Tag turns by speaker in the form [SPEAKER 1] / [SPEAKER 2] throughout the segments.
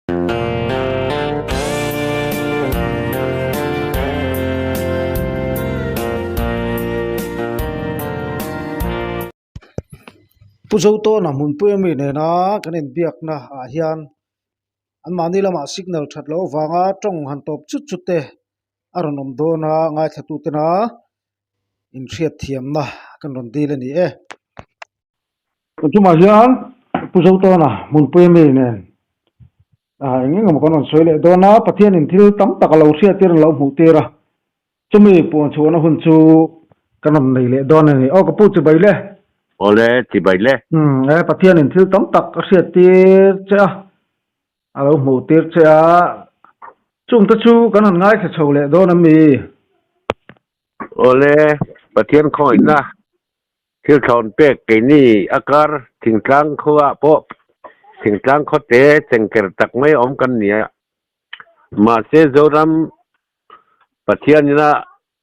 [SPEAKER 1] Pu Zotawna hmunpui ami nena kan inbiakna ah hian anmahni lamah signal that loh avanga tawng han tawp chut chut te a rawn awm dawn a ngaithlatutena inhriatthiamna kan rawn dil a ni e. Kan chungah hian Pu Zotawna hmunpui ami nen ah eng eng emaw kan rawn sawi leh dawn a, Pathianin thil tam tak a lo hriattir a lo hmuh tir a. Chumi puan chhuahna hun chu kan rawn nei leh dawn a ni. Aw ka pu chibai le.
[SPEAKER 2] Awle chibai le.
[SPEAKER 1] Umm e Pathianin thil tam tak a hriat tir che a, a lo hmuh tir che a, chungte chu kan han ngaithla chho leh dawn a mi?
[SPEAKER 2] Awle Pathian khawngaihna thil thlawn pek keini a kar thingtlang khuaah pawh thingtlang khawte chengker tak mai awm kan ni a, mahse Zoram Pathianina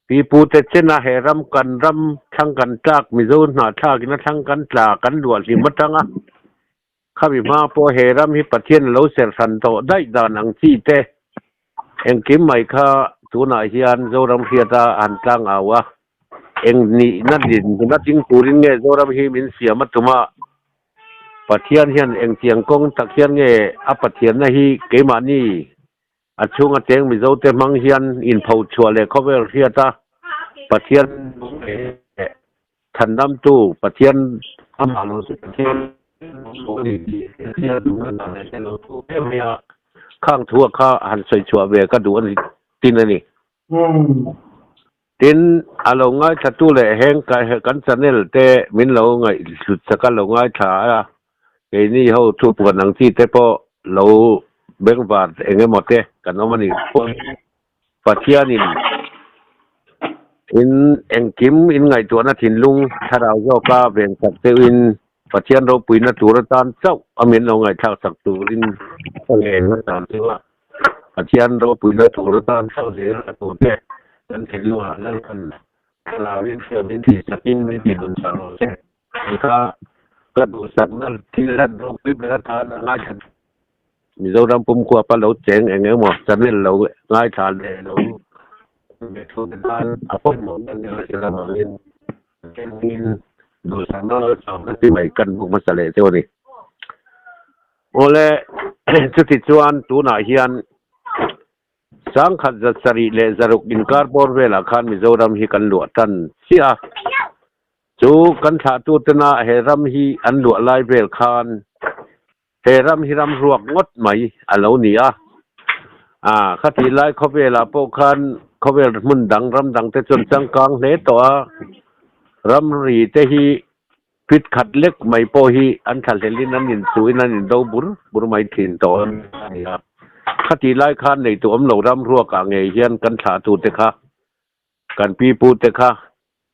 [SPEAKER 2] pipute chena he ram kan ram thlang kan tlak Mizo hnahthlakin a thlang kan tla kan luah hlim atanga khami hma pawh he ram hi Pathian a lo ser hran tawh daih dan ang chi te engkim mai kha tunah hian Zoram hriata han tlang au a eng nihna dinhmun a ding turin nge Zoram hi min siam a tum a Pathian hian engtiang kawng tak hian nge a Pathianna hi keimahni A chhunga cheng Mizote hmang hian inpho chhuah leh khawvel hriat a, Pathian nung leh thandamtu Pathian amah lo chu Pathian nung lo a ni tih hriat duhna dan leh te lo thu em mai a, khang thu a kha han sawi chhuah ve ka duh a ni tin a ni. Tin, a lo ngaithlatu leh heng kan channel te min lo ngaihhlut sak a lo ngaithla a, keini ho thu puan ang chi te pawh lo bengvar eng emaw te kan awm a ni. Pathianin in engkim in ngaihtuahna thinlung thlarau zawka vensak deuhin Pathian ropuina tur atan chauh a min lo ngaihthlak sak turin ka ngen a tan chu a. Pathian ropuina tur atan chauh zel a tute kan thinlungah Lalpan thlarauin hriamin thih sakin min ti dun chah rawh se tih kha ka duhsakna thil hlat ropui ber atan a ngaithla Mizoram pumkhua pa lo cheng eng emaw channel lo ngaithla leh lo ve thu te tan a pawimawh ber nia hriat avangin tengin duhsakna chawmna chi mai kan buk hmasa leh cheu a ni. Awle, chuti chuan tunah hian 1760 inkar bawr velah khan Mizoram hi kan luah tan chiah a. Chu kan thlahtutena he ram hi an luah lai vel khan he ram hi ram ruak ngawt mai a lo ni a. A, khatih lai khawvelah pawh khan khawvel hmun dang ram dangte chuan changkang hle tawh a, ramri te hi Fit khat lek mai pawh hi an thlahlelin an insuhin an indo bur bur mai thin tawh a ni a. Khatih lai khan neitu awm lo ram ruakah ngei hian kan thlahtute kha, kan pipute kha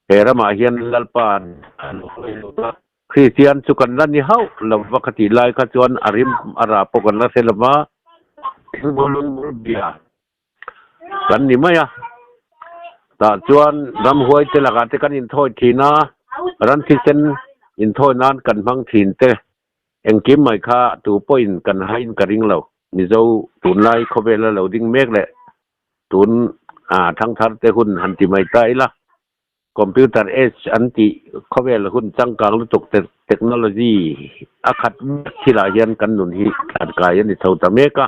[SPEAKER 2] he ramah hian Lalpa'n a lo hruai lut a. Kristian chu kan la ni hauh lo va, khatih lai kha chuan a rim a rah pawh kan la hre lo va, thingmul bia kan ni mai a. Tah chuan ramhuai te lakah te kan inthawi thin a, ran thisen inthawi nan kan hmang thin te engkim mai kha tu pawhin kan hain ka ring lo. Mizo tunlai khawvela lo ding mek leh tun thangthar te hun han ti mai ta ila. Computer age an tih khawvel hun changkang lutuk technology a khat mek thilah hian kan nun hi tlankai a ni chho ta mek a.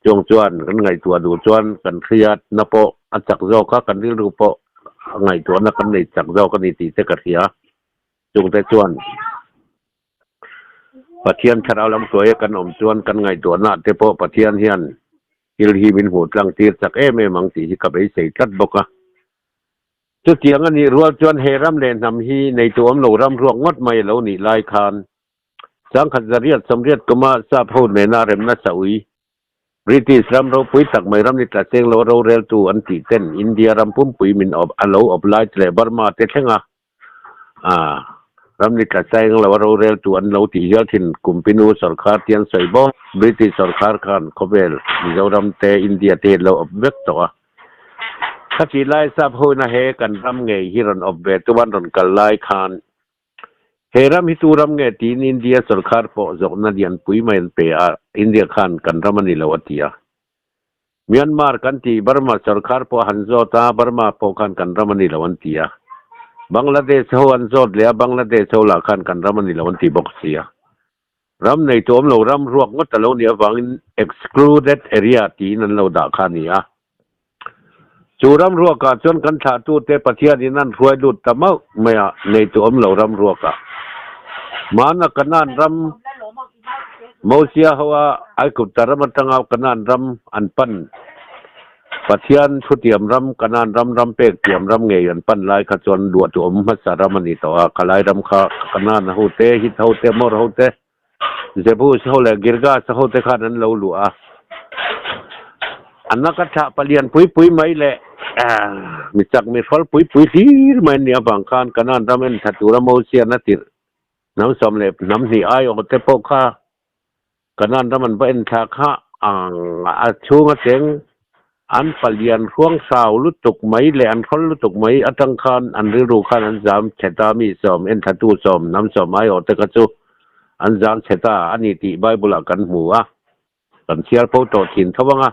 [SPEAKER 2] Chuang chuan kan ngaihtuah duh chuan kan hriatna pawh a chak zawk a, kan rilru pawh ngaihtuahna kan nei chak zawk a ni tih te ka hria. Chungte chuan Pathian thlarau lam hruaia kan awm chuan kan ngaihtuahna te pawh Pathian hian thil hi min hmuh tlang tir chak em em ang tih hi ka beisei tlat bawk a. Chutiang a nih rual chuan he ram leh hnam hi neitu awm lo ram ruak ngawt mai a lo nih lai khan 1980 kuma sap ho nena remna saui, British ram ropui tak mai ram ni tla cheng lo roreltu an tih ten India ram pumpui min awp a lo awp lai leh Burma te thlenga ram ni tla cheng lo roreltu an lo tih hial thin Kumpinu sawrkhar te an sawi bawk. British sawrkhar khan khawvel Mizoram te India te hi an lo awp vek tawh a. Khatih lai sap ho ina he kan ram ngei hi rawn awp ve tuman rawn kal lai khan. He ram hi tu ram nge tiin India sorkar pawh zawhna lianpui mai an pe a, India khan kan ram a ni lo a ti a. Myanmar kan tih Burma sorkar pawh a han zawt a, Burma pawh khan kan ram a ni lo an ti a. Bangladesh ho an zawt leh a, Bangladesh ho lah khan kan ram a ni lo an ti bawk si a. Ram nei tu awm lo ram ruak ngawt a lo nih avangin excluded area tiin an lo dah kha a ni a. Chu ram ruakah chuan kan thlahtute Pathianin an hruai lut ta mauh mai a, neitu awm lo ram ruakah. Hmana Kanaan ram Mosia hoa Aigupta ram atanga Kanaan ram an pan, Pathian thutiam ram Kanaan ram ram pek tiam ram ngei an pan lai kha chuan luahtu awm hmasa ram a ni tawh a, khalai ram kha Kanaan hote, Hit hote, Amor hote, Jebus ho leh Girgas ho te khan an lo luah a, an laka thlah palian pui pui mai leh mi chak mi hrawl pui pui hlir mai an nih avang khan Kanaan ram en thla tura Mosian a tirh hnam sawm leh hnam hnih aiawh te pawh kha Kanaan ram an va en thla kha a chhung ateng An palian hruang sau lutuk mai leh an hrawl lutuk mai atang khan an rilru khan an zam chhe ta mi sawm, enthlatu sawm, hnam sawm aiawh te kha chu an zam chhe ta a ni tih Bible ah kan hmu a, kan chhiar fo tawh thin tho ang a.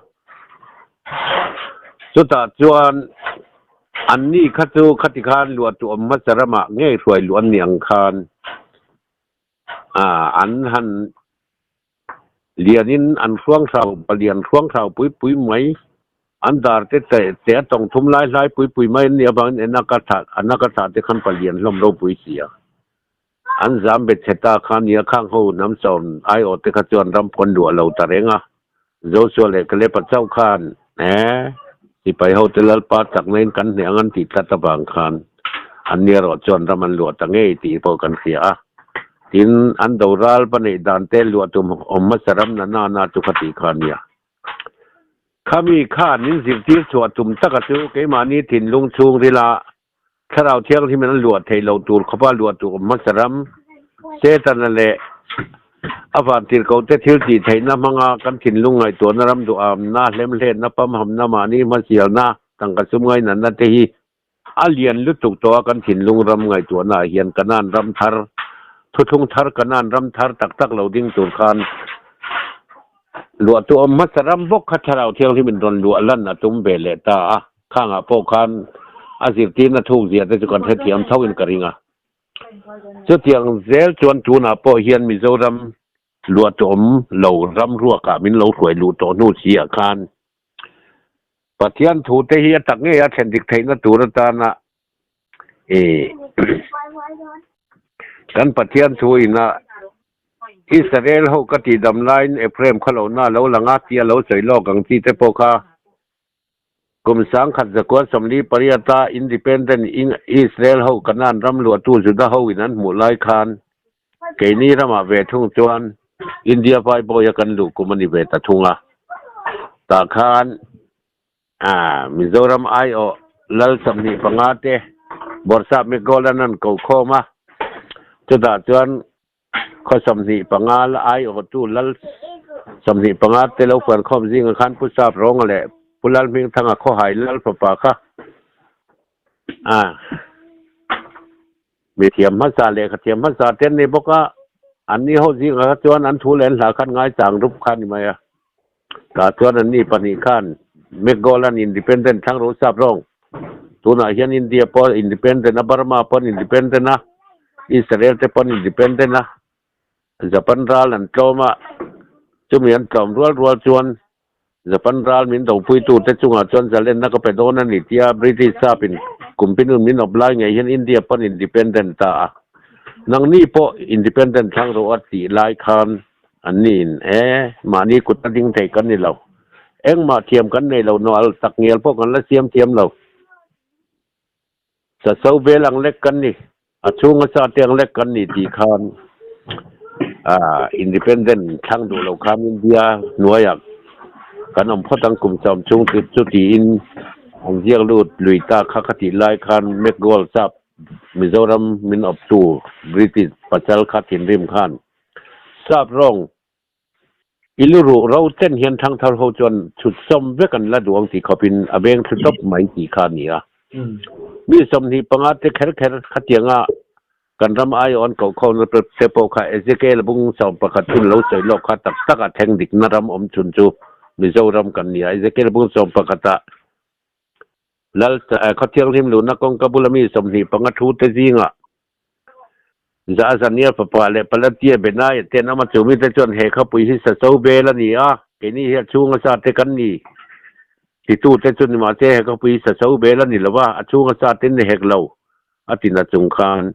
[SPEAKER 2] Chutah chuan anni kha chu khati khan luahtu awm hmasa ramah ngei hruai luh an ni ang khan an han Lianin an hruang hrau, palian hruang hrau pui pui mai, an dar te te a tawng thum lai hlai pui pui mai an nih avangin Enaka thlah, Anaka thlah te khan palian hlawm ropui si a. An zam bet chhe ta kha nia khang ho hnam sawm aiawh te kha chuan ram pawn luah lo ta reng a. Joshua leh Caleb-a chauh khan he sipai ho te Lalpa chakna in kan hneh ang an tih tlat avang khan an ni erawh chuan ram an luah ta ngei tih pawh kan hria a. Tin, an do ral va neih dan te luah tum awm hmasa ram na na na chu kha tih kha a nia. Khami khan min zirtir chhuah tum taka chu keimahni thinlung chhungrila Thlarau Thianghlim in an luah theih loh tur khawpa luah tur awm hmasa ram, Setana leh a vantirhkoh te thil tih theihna hmanga kan thinlung ngaihtuahna ram duhamna, hlemhletna, pamhamna, mahni hmasialna, tangka sum ngainatna te hi a lian lutuk tawh a kan thinlung ram ngaihtuahna ah hian Kanaan ram thar, thuthlung thar Kanaan ram thar tak tak lo ding tur khan luahtu awm hmasa ram bawk kha Thlarau Thianghlim in rawn luah lan a tum ve leh ta a. Khangah pawh khan a zirtirna thuk zia te chu kan hrethiam tho in ka ring a. Chutiang zel chuan tunah pawh hian Mizoram luahtuawm lo ram ruakah min lo hruai luh tawh hnu si ah khan Pathian thu te hi a tak ngei a thlen dik theihna tur atana i kan Pathian thu ina Israel ho ka tihdam laiin Ephraim khawlohna a lo lang a tia lo sawi lawk ang chi te pawh kha Kum 1948 a Independent Israel ho Canaan ram luahtu Juda ho in an hmuh lai khan keini ramah ve thung chuan India Vaibawia kan luh kum a ni ve ta thung a. Tah khan Mizoram aiawh lal 25 te Bawrhsap Mcgolan an ko khawm a, chutah chuan Khaw 25 la aiawhtu lal 25 te lo fuankhawm zingah khan Pu Sap Rawnga leh Pu Lalhmingthanga khawhai lal fapa kha a mithiam hmasa lehkha thiam hmasa te an ni bawk a, anni ho zingah kha chuan an thu leh an hla khan ngaichang rup kha a ni mai a. Tah chuan anni pahnih khan McGolan Independent thlang ro sap rawng. Tunah hian India pawh Independent a, Burma pawh an Independent a, Israel te pawh an Independent a, Japan ral an tlawm a, chumi an tlawm rual rual chuan Japan ral min dopuitu te chungah chuan zalenna ka pe dawn a ni tia British sap in kumpinu min awp lai ngei hian India pawh an Independent ta a. Nangni pawh Independent thlang ro a tih lai khan An niin, E, mahni kut a ding thei kan ni lo. Engmah thiam kan nei lo, nawh al tak ngial pawh kan la siam thiam lo. Saso vel ang lek kan ni, a chhunga sa te ang lek kan ni tih khan Independent thlang duh lo khan India hnuaiah kan awm phawt ang kum sawm chhung chu chu tiin an ziak lut lui ta kha kha tih lai khan McGold sap Mizoram min awptu British pasal kha thinrim khan Sap rawng i lu ruh ro ten hian thangthar ho chuan chhut sawm vek an la duh ang tih khawpin a veng thlu tawp mai tih kha a ni a. Mi 25 te kher kher khatianga. Kan ram aiawh an kohkhawmna te pawh kha Ezekiel bung 11 hun lo sawi lawk kha tak taka thleng dikna ram awm chhun chu Mizoram kan ni a. Ezekiel bung 11 ah Lal Khawthianghlim luhna kawngka bula mi 25 thu te zingah Zaazania fapa leh Palatia Benaia te an awm a, chu mite chuan he khawpui hi Saso bel a ni a, keini hi a chhunga sa te kan ni titute chu ni mahse he khawpui hi Saso bel a ni lo va, a chhunga sa te ni hek lo a ti na chung khan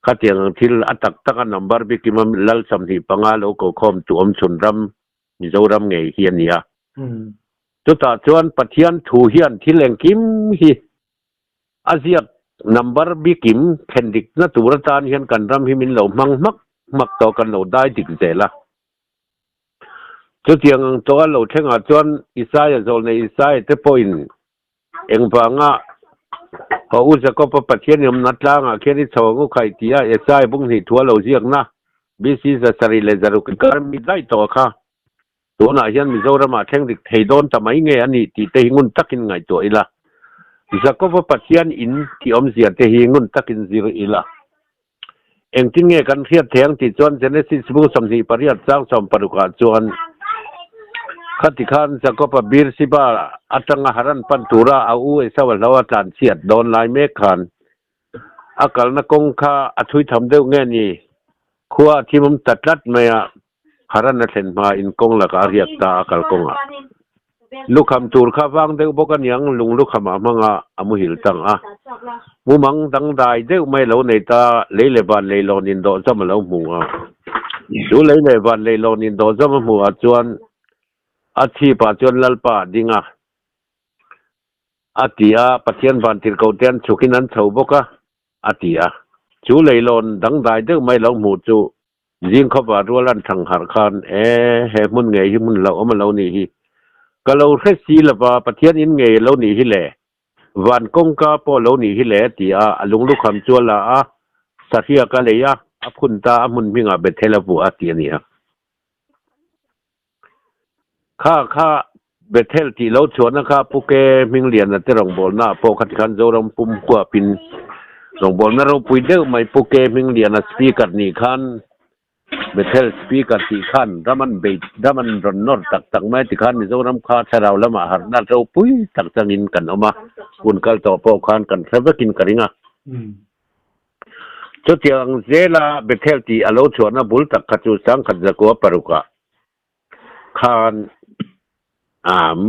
[SPEAKER 2] khatiang ang thil a tak taka number bikima Lal 25 lo ko khawm tu awm chhun ram Mizoram ngei hi a ni a. Chutah chuan Pathian thu hian thil engkim hi a ziak number bikim thlen dikna tur atan hian kan ram hi min lo hmang hmak hmak tawh kan lo dai dik zel a. Chutiang ang tawh a lo thlengah chuan Isaia zawlnei Isaia te pawhin engvanga haw u Jakob-a Pathian i awmna tlangah khian i chho ang u khaih tia Isaia bunghnih thu a lo ziakna BC 706 inkar mi daih tawh kha Tunah hian Mizoramah thleng dik thei dawn ta mai nge a nih tih te hi ngun takin ngaihtuah ila. Jakob-a Pathian in tih awmzia te hi ngun takin zir ila. Engtin nge kan hriat thei ang tih chuan Genesis bung 28 chang 60 ah chuan khati khan Jakob-a Beersheba atanga Haran pan tura a u Esau-a hlo a tlanchhiat dawn lai mek khan a kalna kawng kha a thui tham deuh nge ni khua a thimawm ta tlat mai a. Haran a thlen hma in kawng lakah a riak ta a kal kawngah. Lukham tur kha vang deuh bawk a niang lung lukham ah hmang a a muhil tang a. Mumang dangdai deuh mai lo nei ta lei leh van leilawn in dawh zam a lo hmu a. Chu lei leh van leilawn in dawh zam a hmuh ah chuan a chhip ah chuan Lalpa a ding a. A ti a, Pathian vantirhkoh te an chhuk in an chho bawk a, a ti a. Chu leilawn dangdai deuh mai lo hmuh chu Zing khawpa rual an thang harh khan, E, he hmun ngei hi hmun hlauhawm a lo nih hi. Ka lo hre si lova, Pathian in ngei a lo nih hi le. Van kawngka pawh a lo nih hi le, ti a, a lunglukham chu a la a, sahriak a lei a, a phun ta a hmun hmingah Bethel a vuah a ti a ni a. Kha kha Bethel tih lo chhuahna kha Pu Ke Hmingliana te rawngbawlna ah pawh khati khan Zoram pum huapin rawngbawlna ropui deuh mai Pu Ke Hmingliana speaker nih khan Bethel speaker tih khan ram an bei ram an rawn nawr tak tak mai ti khan Mizoram kha thlarau lamah harhna ropui tak changin kan awm a, hun kal tawh pawh khan kan hre vekin ka ring a. Chutiang ang zela Bethel tih a lo chhuahna bul tak kha chu 1906 ah khan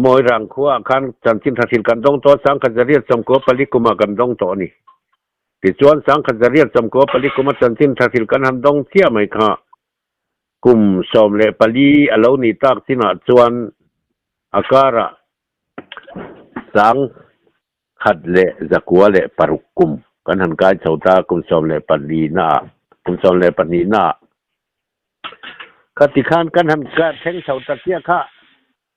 [SPEAKER 2] Mawirang khuaah khan chanchin tha thil kan dawng tawh a, 1994 kumah kan dawng tawh a ni. Tichuan 1994 kuma chanchin tha thil kan han dawng chiah mai kha kum 14 a lo nih tak chinah chuan a karah 1906 kum kan han kai chho ta kum 14 naah kum 12 naah kha tikhan kan han thleng chho ta chiah kha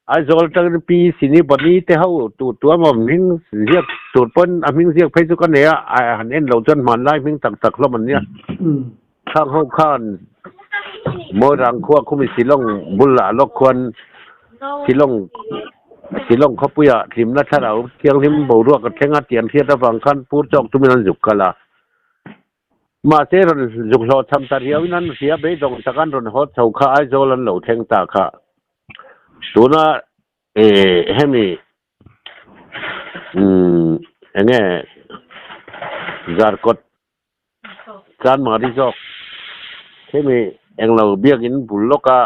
[SPEAKER 2] Aizawl atangin Pi Sini Bani te ho tu tuam a hming ziak tur pawn a hming ziak phei chu ka nei a han en lo chuan hmanlai hming tak tak hlawm an nia thlang ho khan Mawirang khua khumi Shillong bulah lawk khuan Shillong Shillong khawpuia hlimna thlarau thianghlim boruak a thleng a tih an hriat avang khan pur chawk tumin an zuk kal a. Mahse rawn zuk hlawh cham ta riauin an hria beidawng tak an rawn haw chho kha Aizawl an lo thleng ta kha. Tuna hemi enge Zarkawt Chanmari zawk hemi englo biakin bul lawka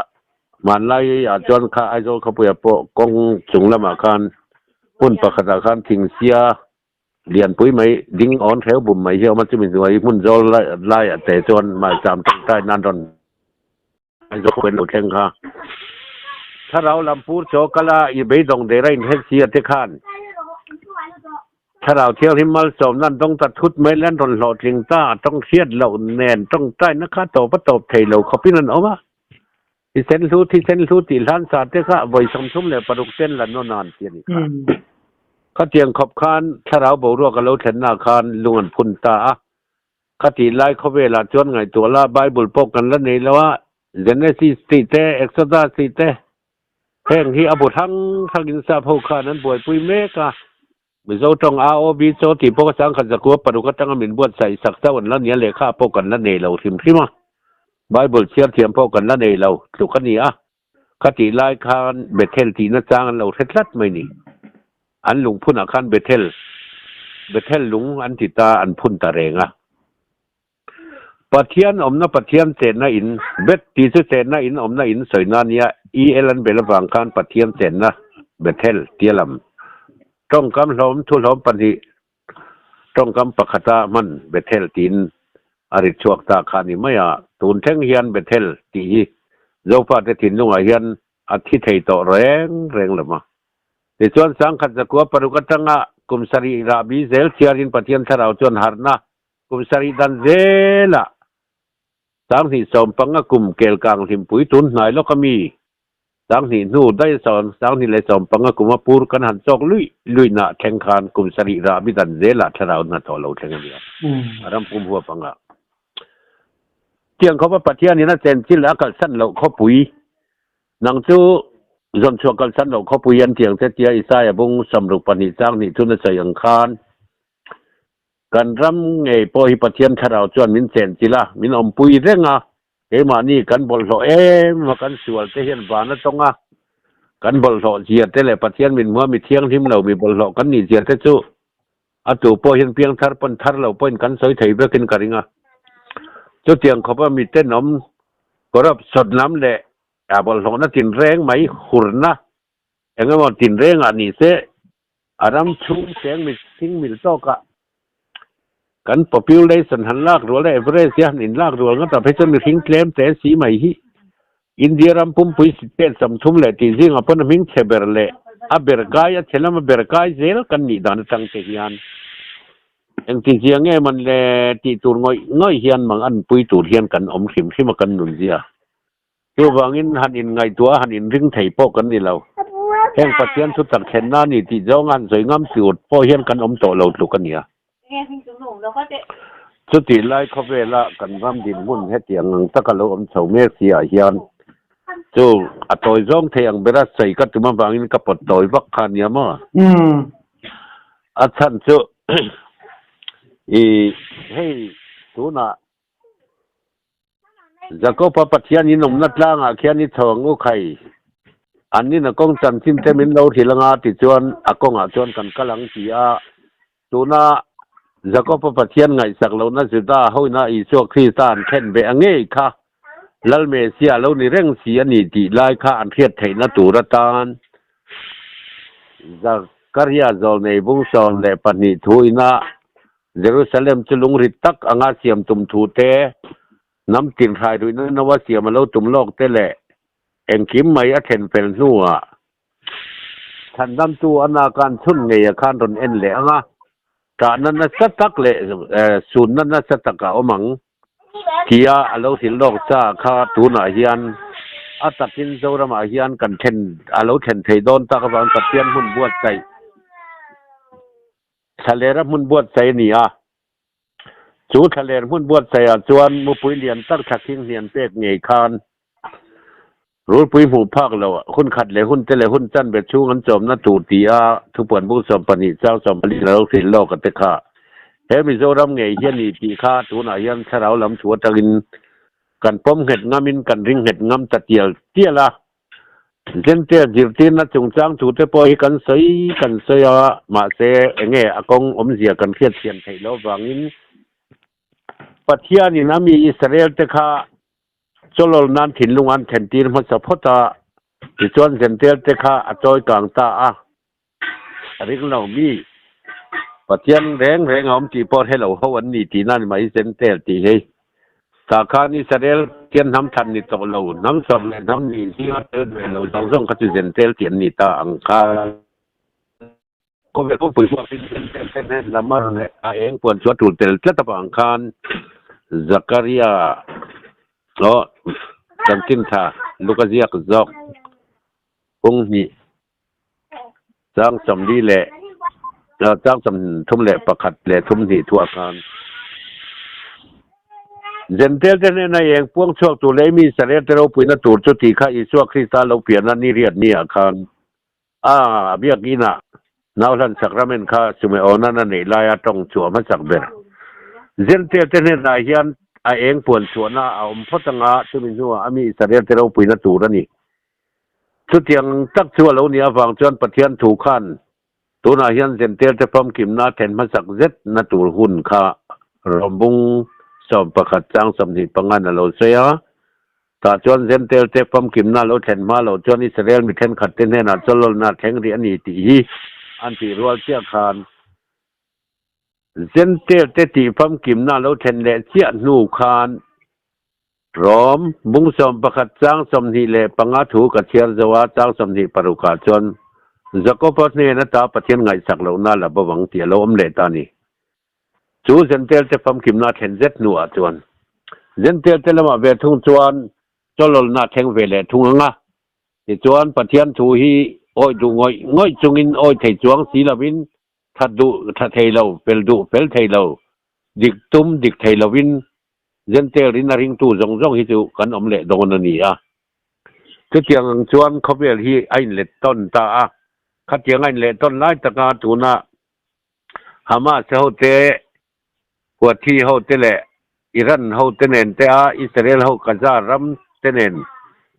[SPEAKER 2] hmanlai ah chuan kha Aizawl khawpuiah pawh kawng chung lamah khan hmun pakhatah khan thingsia lianpui mai ding awn hreu bum mai hi a awm a, chumi hnuai hmun zawl laiah te chuan maicham tawngtai nan rawn Aizawl khawpuiah an lo thleng kha. Thlarau lam pur chaw kala i beidawng der a inhret si a te khan Thlarau Thianghlim malsawmna an dawng ta thut mai le an rawn hlawhtling ta a tawng hriat loh nen tawngtaina kha tawp a tawp thei lo khawpin an awm a. Thisen hlu thisen hlu tih hlan sa te kha vawi 36 ten la nawn a an ti a nih kha. Khatiang khawp khan thlarau boruak a lo thlennaah khan lung an phun ta a. Khatih lai khawvelah chuan ngaihtuah la Bible pawh kan la nei lo a, Genesis tih te, Exodus tih te heng hi a bu hrang hrangin sap ho khan an buaipui mek a. Mizo tawng A O B chaw tih pawh ka sangkhat zakua paruk atanga min buatsaih sak chauh an la nia lehkha pawh kan la nei lo hrim hrim a. Bible chhiar thiam pawh kan la nei lo tluk a ni a. Khatih lai khan Bethel tihna chang an lo hre tlat mai ni. An lungphunah khan Bethel, Bethel lung an ti ta an phun ta reng a. Pathian awmna Pathian chenna in, Beth tih chu chenna in awmna in sawina a nia, EL an bel avang khan Pathian chenna Bethel tia lam tawngkam hlawm thuhlawm pahnih tawngkam pakhata hman Bethel tiin a ri chhuak ta kha a ni mai a, tun thleng hian Bethel tih hi Zofate thinlungah hian a thi thei tawh reng reng lo ma. Tichuan sangkhat zakua paruk atanga kum sarih rahbi zel chhiarin Pathian thlarau chuan harhna Kum sarih dan zelah sanghnih sawmpanga kum kelkang hlimpui tun hnai lawk a mi sanghnih hnu daih sawn sanghnih leh sawmpanga kum a pur kan han chawk luih luihna thleng khan kum sarih rahbi dan zelah thlarau hnathawh lo thleng a nia. A ram pum huap anga tiang khawpa Pathianin a chenchil a kalsan loh khawpui nang chu zawnchhuah kalsan loh khawpui an tiang che tia Isaiah bung sawmruk pahnih changhnih chun a sawi ang khan Kan ram ngei pawh hi Pathian thlarau chuan min chenchilh a, min awmpui reng a, keimahni kan bawlhhlawh em a, kan sual te hian van a tawng a, kan bawlhhlawh zia te leh Pathian min hmua mi thianghlim lo mi bawlhhlawh kan nih zia te chu a tu pawh hian piangthar pawn thar lo pawhin kan sawi thei vekin ka ring a. Chutiang khawpa mi tenawm corrupt sawt lam leh a bawlhhlawhna tinreng mai hurna engemaw tinrengah ni se A ram chhung cheng mihring mil tawkah kan population han lak rual a, average hi han inlak rual ngawt a, phei chuan mihring tlem te si mai hi India ram pumpui state sawmthum leh tih zingah pawn a hming chhe ber leh a ber kai a chhe lama ber kai zel kan nih dan atang te hian engtizia nge man le tih tur ngawih ngawih hian mang an pui tur hian kan awm hrim hrim a kan nunzia. Chuvangin han inngaihtuah a han inring thei pawh kan ni lo. Heng Pathian thu tak thlenna a ni tih zawnga han sawi ngam tur pawh hian kan awm tawh lo tluk a nia. Chutih lai khawvela kan ram dinhmun hetiang ang taka lo awm chho mek si ah hian chu a tawi zawng thei ang bera sawi ka tum avangin ka pawt tawi vak kha a nia maw? A chhan chu i hei tunah Jakob-a Pathian in awmna tlangah khian i chho ang u khai. An nin a kawng chanchin te min lo hrilh anga tichuan a kawngah chuan kan kal ang ti a. Tuna Jakob-a Pathian ngaihsak lohna Juda hoina Isua Krista an khen ve a ngei kha Lal Messiah lo ni reng si a ni tih lai kha an hriat theihna tur atan Zakaria zawlnei bung 12 thu ina Jerusalem chu lungrit tak anga siam tum thu te, hnam tinhrai ruihna naua siam a lo tum lawk te leh engkim mai a thlen fel hnuah chhandamtu a nakan chhun ngei a khan rawn en leh ang a, tahna nasa tak leh sunna nasa tak a awm ang tia a lo hrilh lawk cha kha tunah hian a takin Zoramah hian kan thlen a lo thlen thei dawn tak avang Pathian hmun buatsaih Thlaler a hmun buatsaih a ni a, chu thlaler hmun buatsaihah chuan mupui lian tak thlakhing hlian pek ngei khan rulpui hmuh phak loh hun khat leh hun te leh hun chanve chhung an chawmna tur ti a thupuan bung 12 chang 14 a lo hrilh lawk a te kha he Mizoram ngei hi a ni tih kha tunah hian thlarau lam thu atangin kan pawm nghet ngamin kan ring nghet ngam ta tial tial a. Zente zirtirna chungchang thute pawh hi kan sawi kan sawi a, mahse enge a kawng awmzia kan hriat thiam theih loh avangin Pathianin a mi Israel te kha chawlawl nan thinlung an thlentir hmasa phawt a, tichuan Zentel te kha a chawi kang ta a, ring lo mi Pathian reng reng a awm tih pawh hre lo ho an ni tihna a ni mai Zentel tih hi. Tah khan Israel Pathian hnam thlan ni tawh lo, hnam sawm leh hnam ni zinga tel ve lo zawng zawng kha chu Zentel tih an ni ta ang kha. Khawvel pumpui huapin Zentel te hnen lam a rawn a eng puan chu a tul tel tlat avang khan Zakaria aw chanchin tha Luka ziak zawk kung hnih chang 41 leh chang 31 leh 32 thuah khan Jentail te hnena eng puang chhuak tur leh mi Israel te ropuina tur chu tih kha Isua Krista lo pianna ni riat ni ah khan a biakinah. Nauhlan Sacrament kha Sumeonan a neih laia tawng chhuah hmasak ber. Zentail te hnenah hian a eng puan chhuahna a awm phawt anga chumi hnuah a mi Israel te ropuina tur a ni. Chutiang tak chu a lo nih avang chuan Pathian thu khan tunah hian Zentail te famkimna then hmasak zet na tur hun kha Rawmbung 11 chang 25 a lo sawi a. Tah chuan Zentail te famkimna lo thlen hma loh chuan Israel mi thenkhat te hnenah chawlawlna a thleng rih a ni tih hi an tih rual chiah khan Zentail te tih famkimna lo thlen leh chiah hnu khan Rom bung 11 chang 25 thu ka chhiar zo a, chang 26 ah chuan Jakoba hnen ata Pathian ngaihsak lohna la bo ang tih a lo awm leh ta a ni. Chu Zentail te famkimna a thlen zet hnuah chuan Zentail te lamah ve thung chuan chawlawlna a thleng ve leh thung ang a. Tichuan Pathian thu hi awih duh ngawih ngawih chungin awih thei chuang si lovin that duh tha thei lo, fel duh fel thei lo, dik tum dik thei lovin Zentail rin a ringtu zawng zawng hi chu kan awm leh dawn a ni a. Chutiang ang chuan khawvel hi a inlet tawn ta a. Khatiang a inleh tawn lai taka tuna Hamas ho te, Houthi ho te leh Iran ho te nen te a Israel ho Gaza ram te nen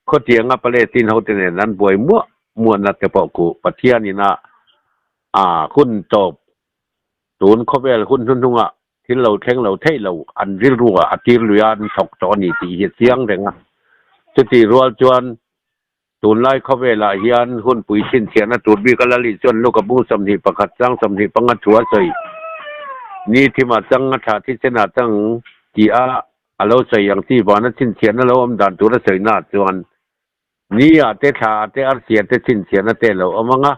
[SPEAKER 2] khawtianga Palestine ho te nen an buai muah muahna te pawh khu Pathian ina a hun tawp tun khawvel hun hnuhnunga thil lo thleng lo theih lo an rilru ah a tir lui a an thawk tawh a ni tih hi a chiang reng a. Chutih rual chuan Tunlai khawvelah hian hunpui chhinchhiahna tur bik a lali chuan Luka bung 21 chang 25 thu a sawi. Ni thimah chang a thlah thisenah chang tih a a lo sawi ang chi vana chhinchhiahna lo awm dan tur a sawina ah chuan ni ah te thla ah te arsi ah te chhinchhiahna te a lo awm ang a,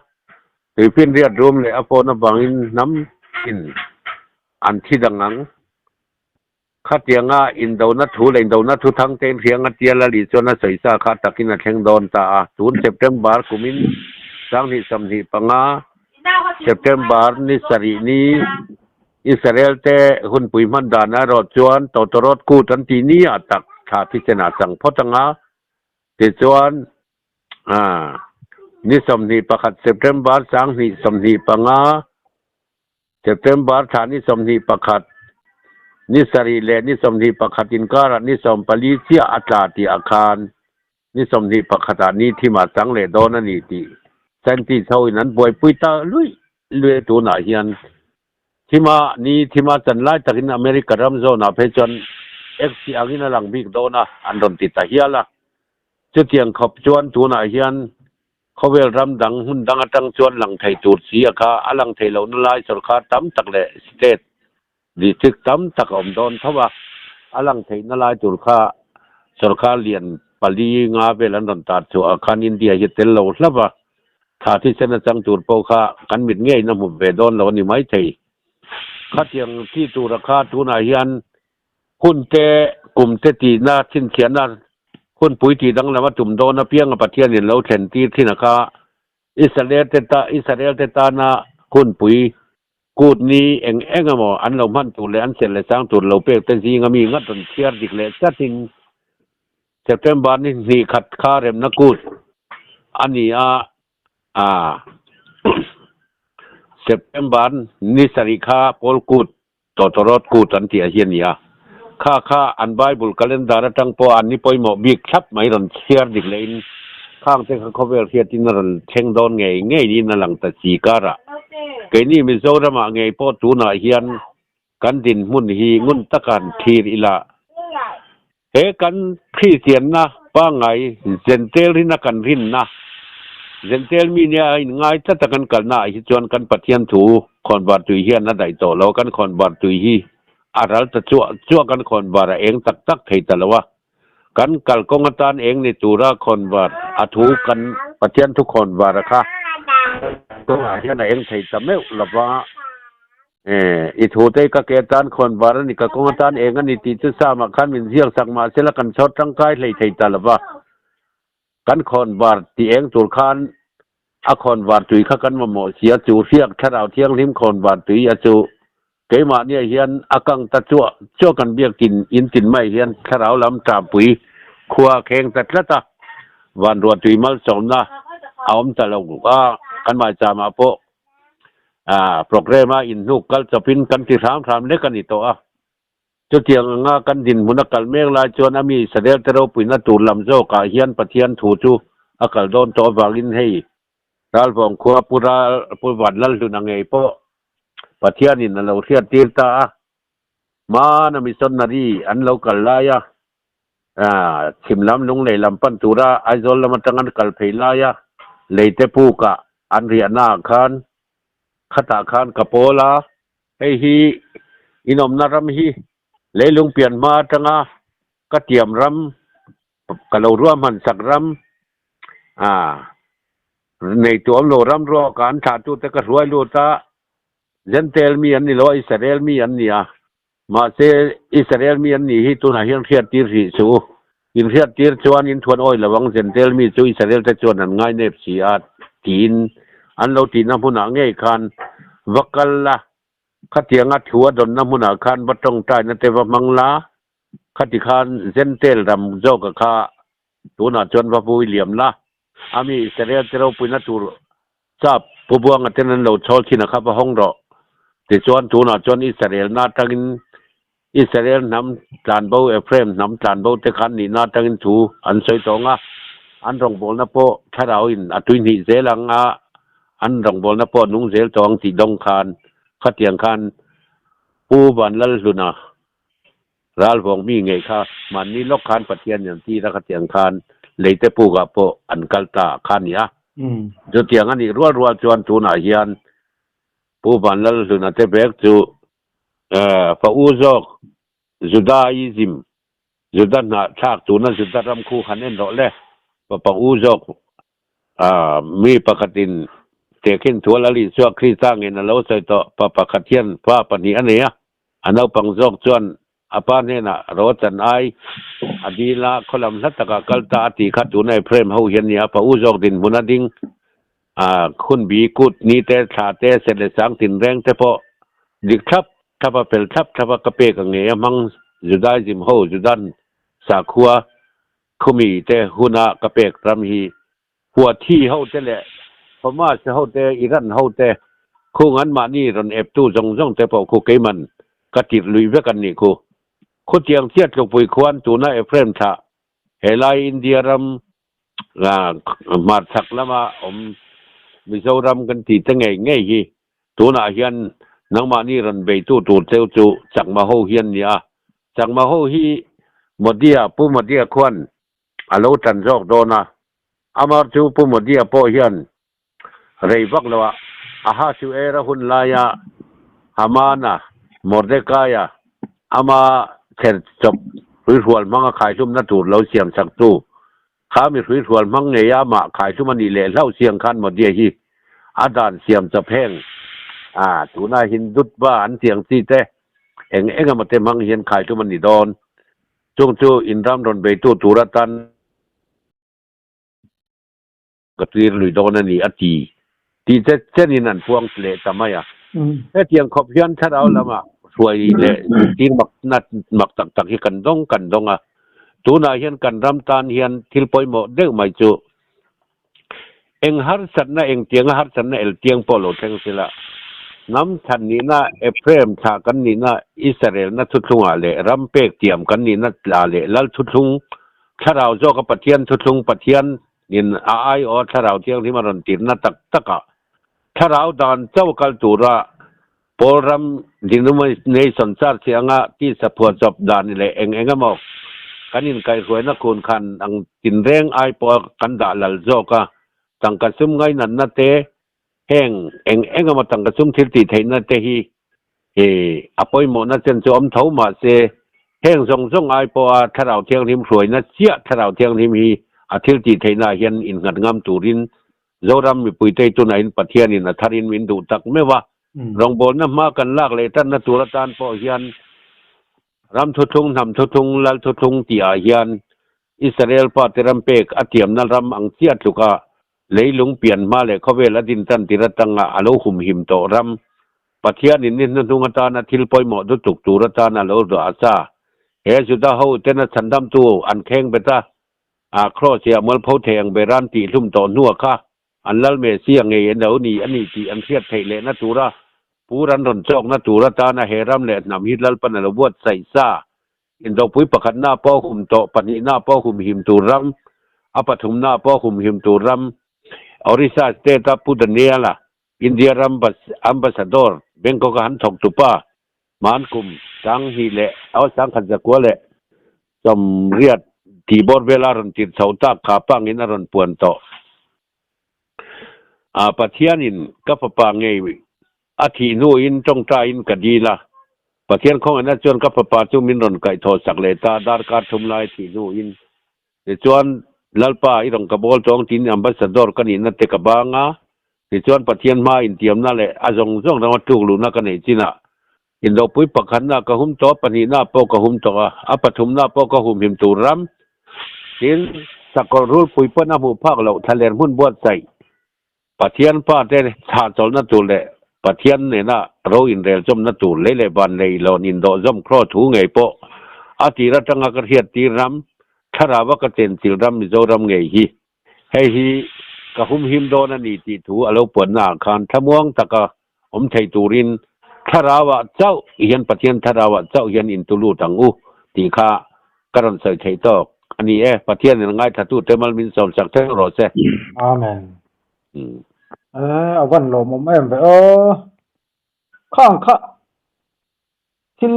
[SPEAKER 2] tuifinriat rum leh a phone avangin hnam in an thi dang ang. Khatianga indona thu leh indona thu thang te inhriang a tia Lali chuan a sawi sa kha takin a thleng dawn ta a. Tun September kumin 2025 September ni sarih ni Israel te hunpui hman dan erawh chuan Tawtawrawt kut an tih ni ah tak thla thisen ah chang phawt ang a. Tichuan ni 21 September 2025 September thla ni 21, ni sarih leh ni 21 inkarah ni 14 chiah a tla tih ah khan ni 21 ah ni thim ah chang leh dawn a ni tih scientist ho in an buaipui ta luih luih a tunah hian thima ni thima chan lai takin America ram zawnah phei chuan X tih angin a lang bik dawn a an rawn ti ta hial a chutiang khawp chuan tunah hian Khawvel ram dang hmun dang atang chuan lang thei tur chi a kha a lang thei lohna lai sawrkar tam tak leh state, district tam tak a awm dawn tho a, a lang theihna lai tur kha sawrkar lian pali nga vel an rawn tar chhuah ah khan India hi a tel lo hlauh a, thla thisen atang tur pawh kha kan mit ngeiin a hmu ve dawn lo a ni maithei. Khatiang thi tura kha tunah hian Hun te, kum te tihna, chhinchhiahna, hunpui tih danglam a tum dawn apianga Pathianin lo thlen tir thin a kha. Israel te ta, Israel te tana hunpui kut ni eng eng emaw an lo hman tur leh an serh leh sang tur lo pek te zinga mi ngat rawn chhiar dik leh chatin September ni hnih khat kha remna kut a ni a, a September ni sarih kha pawl kut Tawtawrawt kut an tih a hi a ni a. Kha kha an Bible calendar atang pawh an ni pawimawh bik thlap mai rawn chhiar dik lehin khang te kha khawvel hriatin a rawn thleng dawn ngei ngei niin a lang ta chi karah keini Mizoramah ngei pawh tunah hian kan dinhmun hi ngun taka han thlir ila He kan Kristianna pangngai Jentail rina kan rinna, Jentail mi nia a inngai tlat a kan kalna ah hi chuan kan Pathian thu khawnvar tui hian a daih tawh lo a, kan khawnvar tui hi a ral ta chuah chuah kan khawnvar a eng tak tak thei ta lo a, kan kalkawng atan eng ni tura khawnvar a thu kan Pathian thu khawnvar a kha kawngah hian a eng thei ta meuh lova. I thu te ka ke atan khawn var a ni, ka kawng atan eng a ni tih chu Sam ah khan min ziak sak mah sela kan chhawr tangkai hlei thei ta lova. Kan khawn var tih eng tur khan a khawn var tui kha kan mamawh si a, chu hriak thlarau thianghlim khawn var tui a chu keimahniah hian a kang ta chuah chuah kan biak tin in tin mai hian thlarau lam ṭampui khua a kheng ta tlat a, vanruah tui malsawmna a awm ta lo a, kan maicham ah pawh. Ah, programme a inhnuk kal chawpin kan ti hram hram lek a ni tawh a. Chutiang anga kan dinhmun a kal mek lai chuan a mi Israel te ropuina tur lam zawkah hian Pathian thu chu a kal dawn tawh avangin hei Ralvawng khua Pu Ral Pu Vanlalhluna ngei pawh Pathianin a lo hriattir ta a. Hmana missionary an lo kal lai a, chhim lam lunglei lam pan tura Aizawl lam atang an kal phei lai a, leite pukah an riahna ah khan khatah khan ka pawl a, hei hi inawmna ram hi leilung pian hma atanga ka tiam ram, ka lo ruahman sak ram, neitu awm lo ram ruaka an thlahtute ka hruai lut a, Jentail mi an ni lo a, Israel mi an ni a. Mahse, Israel mi an nih hi tunah hian hriattir hrih suh u. Inhriattir chuan in thuan awi lo ang, Jentail mi chu Israel te chuan an ngainep si a, tiin an lo tihna hmunah ngei khan va kal la, khatianga thu a dawnna hmunah khan va tawngtaina te va hmang la, khati khan Jentail ram zawka kha tunah chuan va vui liam la, a mi Israel te ropuina tur Chap, Pu Buanga ten an lo chhawl thin a kha va hawng rawh. Tichuan tunah chuan Israel na atangin Israel hnam tlanbo Ephraim hnam tlanbo te khan nihna atangin thu an sawi tawng a, an rawngbawlna pawh thlarau in a tuihnih zel ang a, an rawngbawlna pawh a nung zel tawh ang tih dawng khan khatiang khan Pu Vanlalhluna Ralvawng mi ngei kha mahni lawk khan Pathian in an tir a khatiang khan leite pukah pawh an kal ta kha a ni a. Chutiang a nih rual rual chuan tunah hian Pu Vanlalhluna te bek chu fa u zawk Judaism, Juda hnahthlak tuna Juda ram khu han en rawh le, fapa u zawk mi pakhatin tehkhin thual a lih chhuak Krista ngei a lo sawi tawh, pa pakhat hian fa pahnih a nei a. A naupang zawk chuan a pa hnenah ro chan ai a dil a, khaw lam hla takah kal ta a tih kha tuna Ephraim ho hian nia pa u zawk dinhmun a ding a, hunbi kut ni te, thla te, set leh sang tinreng te pawh dik thlap thlap a, fel thlap thlap a ka pek ang ngei a hmang Judaism ho Judan sakhua khumi te huna ka pek ram hi Huathi hote leh Hamas hote, Iran hote khung an mahni rawn eptu zawng zawng te pawh khu keiman ka tirh lui vek an nih khu. Khutiang chiat tlukpui khuan tuna Ephraim thlah helai India ram hmarchhak lama awm Mizoram kan tih te ngei ngei hi tunah hian nangmahni rawn beitu tur cheu chu Chakma ho hi an ni a. Chakma ho hi Modi-a, Pu Modi-a khuan a lo tan zawk dawn a, amar chu Pu Modi-a pawh hian rei vak lo a, Ahasuera hun laia Hamana, Mordekaia, ama chher chawp hruihrual hmanga khaihlumna tur lo siam chaktu, kha mi hruihrual hmang ngeia amah khaihlum a nih leh hlauh siang khan Modi-a hi a dan siam chawp heng a, tuna Hindutva an tiang chi te eng eng emaw te hmang hian khaihlum a ni dawn. Chung chu inram rawn beitu tur atan ka tir lui dawn a ni a ti tih che chenin an puang leh ta mai a. Hetiang khawp hian thlarau lamah hruai leh zirtir mak nat mak tak tak hi kan dawng kan dawng a. Tunah hian kan ram tan hian thil pawimawh deuh mai chu Eng harsatna engtianga harsatna eltiang pawh lo thleng sela, hnam chhan nihna, Ephraim thlah kan nihna, Israelna thuthlungah leh ram pek tiam kan nihna tla leh Lal thuthlung, Thlarau zawka Pathian thuthlung, Pathian in a aiawha Thlarau Thianghlim a rawn tirhna tak takah Thlarau dan chauh kal tura Pawl ram denomination church hi anga tisa phuahchawp dan leh eng eng emaw kan inkaihhruaina khun khan ang tinreng ai pawh kan dah lal zawk a, tangka sum ngainatna te, heng eng eng emaw tangka sum thil tih theihna te hi a pawimawhna chen chu awm tho mahse heng zawng zawng ai pawha Thlarau Thianghlim hruaina chiah Thlarau Thianghlim hi a thil tih theihna ah hian innghat ngam turin Zoram mipuite tunahin Pathianin a tharin min duh tak meuh a, rawngbawlna hma kan lak leh tanna tur atan pawh hian ram thuthlung, hnam thuthlung, lal thuthlung tihah hian Israel pate ram pek a tiamna ram ang chiah tluka leilung pian hma leh khawvel a din tan tir atanga a lo humhim tawh ram Pathianin ni hnuhnung atana thil pawimawh dutuk tur atana lo dah sa he Juda ho tena chhandamtu an kheng bet a, a Kraws hi a mualpho thei ang beran tih hlum tawh hnuah kha. An Lal Messia ngei an lo ni a ni tih an hriat theih lehna tura pur an rawn chawkna tur atana he ram leh hnam hi Lalpan a lo buatsaih sa. Indopui pakhatna pawh hum tawh, pahnihna pawh humhim tur ram, a pathumna pawh humhim tur ram, Orissa state-a Pu Daniel-a, India ram Ambassador, Bangkok-a han thawk tupa, hman kum 2000 leh 1980 tih bawr vela rawn tirh chhoh tak kha pangin a rawn puan tawh. A Pathianin ka fapa ngei a thih hnuin tawngtaiin ka dil a. Pathian khawngaihna chuan ka fapa chu min rawn kaihthawh sak leh ta darkar thum lai thih hnuin. Tichuan, Lalpa, i rawn ka bawl tawng tiin Ambassador ka nihna te ka bang a. Tichuan, Pathian hmaa intiamna leh a zawng zawng rama tluk luhna ka neih chinah Indopui pakhatna ka hum tawh, pahnihna pawh ka hum tawh a, a pathumna pawh ka humhim tur ram. Tin, sakawlh rulpui pawn a hmuh phak loh thlaler hmun buatsaih Pathian pa te chhahchawlhna tur leh Pathian nena ro inrel chawmna tur lei leh van lei lawn indawh zawm khlaw thu ngei pawh a tir atanga ka hriat tir ram, thlarau a ka chenchilh ram Mizoram ngei hi. Hei hi ka humhim dawn a ni tih thu a lo puanna ah khan thlamuang taka awm thei turin thlarauah chauh hian Pathian thlarauah chauh hian intu lut ang u tih kha ka rawn sawi theih tawk a ni e. Pathianin ngaithla tute mal min sawm sak theuh rawh se.
[SPEAKER 1] Amen. A van lawmawm em ve aw. Khang kha thil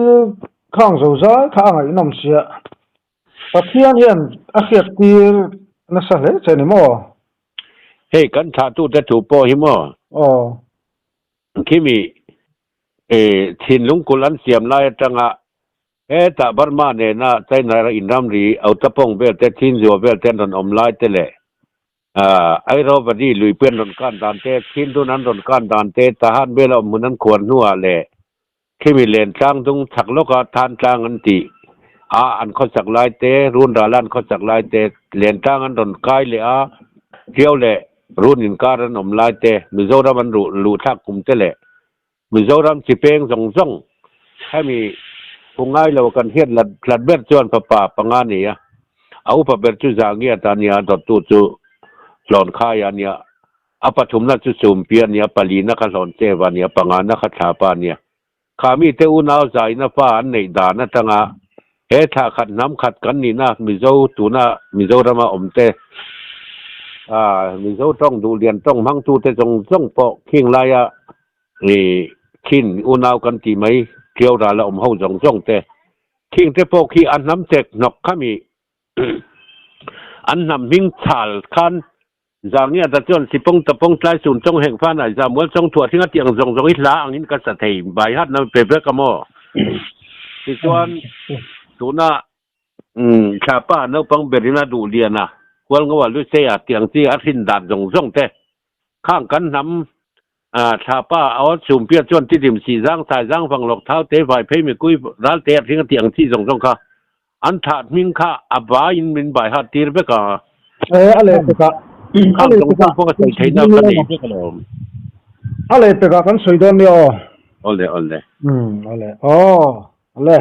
[SPEAKER 1] khang zo zai kha a ngaihnawm sia. Pathian hian a hriat tir nasa hle che ni maw?
[SPEAKER 2] Hei kan thlahtute thu pawh hi maw?
[SPEAKER 1] Aw.
[SPEAKER 2] Khimi thinlung kulh an siam lai atanga hetah Burma nena China inramri Outapong vel te Thinzua vel te an rawn awm lai te leh Airawvadi luipui an rawn kan dan te, Thindun an rawn kan dan te, Tahan vela awm hmun an khuar hnuah leh Khimi len tlang dung chak lawka than tlang an tih a an khawsak lai te, run rala an khawsak lai te, len tlang an rawn kai leh a, Tiau leh run inkar an awm lai te, Mizoram an ruh luh thlak kum te leh Mizoram chi peng zawng zawng hemi hu ngai lo kan hriat lat lat ber chuan fapa panga ni a, a upa ber chu Zangiat a nia, dawttu chu Hlawnkhai a nia, a pathumna chu Chumpi a nia, palina kha Hlawncheva a nia, pangana kha Thlapa a nia. Kha mite unau zaina fa an neih dan atanga he thla khat hnam khat kan nihna Mizo tuna Mizorama awmte Mizo tawng duhlian tawng hmangtute zawng zawng pawh khing laia I khin unau kan tih mai Tiau ral a awm ho zawng zawng te. Khing te pawh khi a hnam chek hnawk kha mi an hnam hming chhal khan Zangiata chuan Sipawng Tapawng tlai sun chawng heng fan ai za mual chawng thuah hring a tiang zawng zawng i hla angin ka sa thei bai hat na pe vek a maw? Tichuan tuna Thlapa naupang berin a duh lian a, Hualngo a Lusei a tiang chi a hrin dan zawng zawng te khang kan hnam Thlapa aw chhumpiat chuan tidim sih zang sai zang vang lawk thau te vai phei mi kui ral te a hring a tih ang chi zawng zawng kha an thah hming kha a vai in min bai hat tir vek a.
[SPEAKER 1] E a leh pekah a
[SPEAKER 2] Khang
[SPEAKER 1] leh
[SPEAKER 2] zawng
[SPEAKER 1] pekah
[SPEAKER 2] zawng pawh ka
[SPEAKER 1] kan
[SPEAKER 2] sawi
[SPEAKER 1] sawi
[SPEAKER 2] theihna
[SPEAKER 1] dawn
[SPEAKER 2] ka
[SPEAKER 1] nia
[SPEAKER 2] nei
[SPEAKER 1] maw.
[SPEAKER 2] vek alawm.
[SPEAKER 1] A leh pekah kan sawi dawn nia aw.
[SPEAKER 2] Awle awle.
[SPEAKER 1] Umm awle aw awle.